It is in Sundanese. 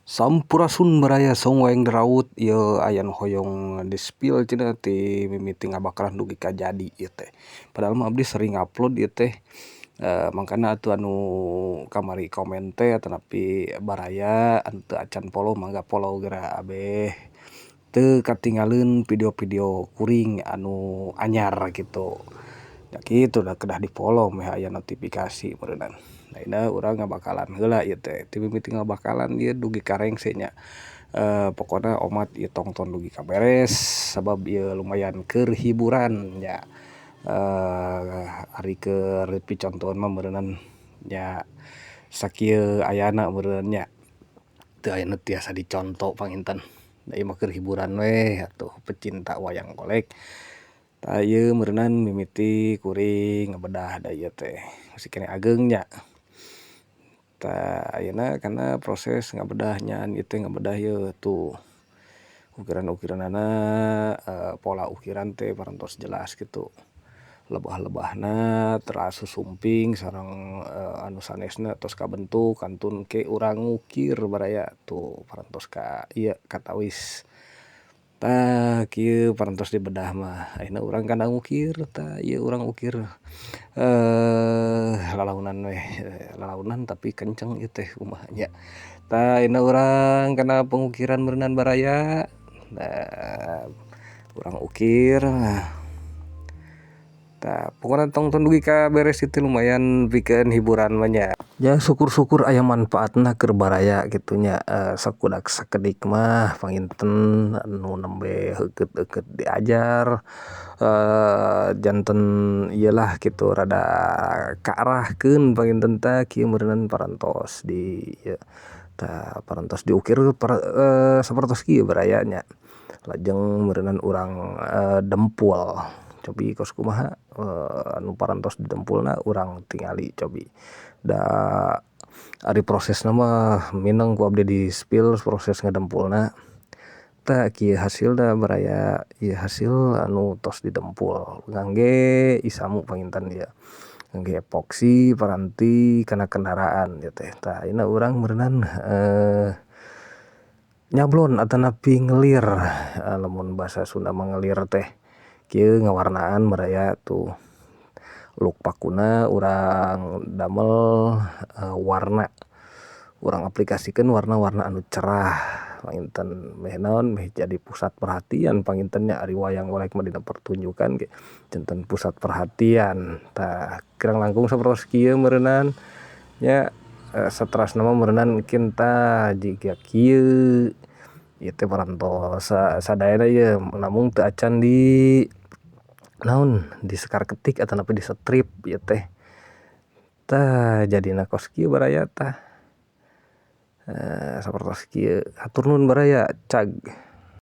Sampurasun baraya saung wayang daraut ieu aya nu hoyong di spill cenah ti mimiti ngabakaran dugi ka jadi ieu teh. Padahal mah abdi sering upload ieu teh, mangkana atuh anu kamari komen teh atanapi baraya anu teu acan follow mangga follow geura abeh teu katinggaleun video-video kuring anu anyar kitu. Da kitu da kedah di follow meh aya notifikasi meureunan. Ayeuna urang ngabakalan heula ieu teh ti mimiti ngabakalan ieu dugi ka rengse nya. Pokona omat ieu tongton dugi ka beres sabab ieu lumayan keur hiburan nya. Ari keur picontoeun mah meureunan nya sakieu ayana meureun nya teu aya nu tiasa diconto panginten. Da ieu mah keur hiburan we atuh pecinta wayang golek. Tah ieu meureunan mimiti kuring ngabedah da ieu teh masih keneh ageung nya. Tah ayeuna kana proses ngabedah nyaan ieu teh ngabedah ieu tuh ukiran-ukiranana, pola ukiran teh parantos jelas kitu. Lebah-lebahna teras susumping sareng anu sanesna tos kabentuk kantun ke urang ngukir baraya tuh parantos ka ieu katawis. Tah kieu parantos dibedah mah ayeuna urang kana ngukir tah ieu urang ukir, lalaunan weh lalaunan tapi kenceng ieu teh kumaha nya. Tah ayeuna urang kana pengukiran meureunan baraya urang ukir. Tah pokona tongton dugi ka beres itu lumayan pikeun hiburan mah nya. Ya syukur-syukur aya manfaatna keur baraya kitu nya, sakudak sakedik mah panginten anu nembe heukeut-heukeut diajar, janten ieu lah kitu rada kaarahkeun panginten tah kieu meureunan parantos di ieu tah parantos diukir sapertos kieu baraya nya. Lajeng meureunan urang dempul cobi kos kumaha anu parantos didempulna urang tingali cobi da ari prosesna mah mindeng ku abdi di spill proses ngadempulna. Tah kieu hasilna baraya ieu hasil anu tos didempul ngangge isamu panginten ieu ngangge epoksi paranti kana kendaraan ieu teh. Tah ayeuna urang meureunan nyablon atanapi ngelir, lamun basa Sunda mah ngelir teh kieu ngawarnaan baraya tuh luk pakuna urang damel warna urang aplikasikeun warna-warna anu cerah panginten meh naon meh jadi pusat perhatian panginten nya ari wayang golek mah dina pertunjukan ge janten pusat perhatian. Tah kirang langkung sapertos kieu meureunan nya saterasna mah meureunan mungkin tah jiga kieu ieu teh parantos sadayana ieu namung teu acan di naon di sekar ketik atanapi di strip ieu teh. Tah jadina kos kieu baraya tah sapertos kieu hatur nuhun baraya cag.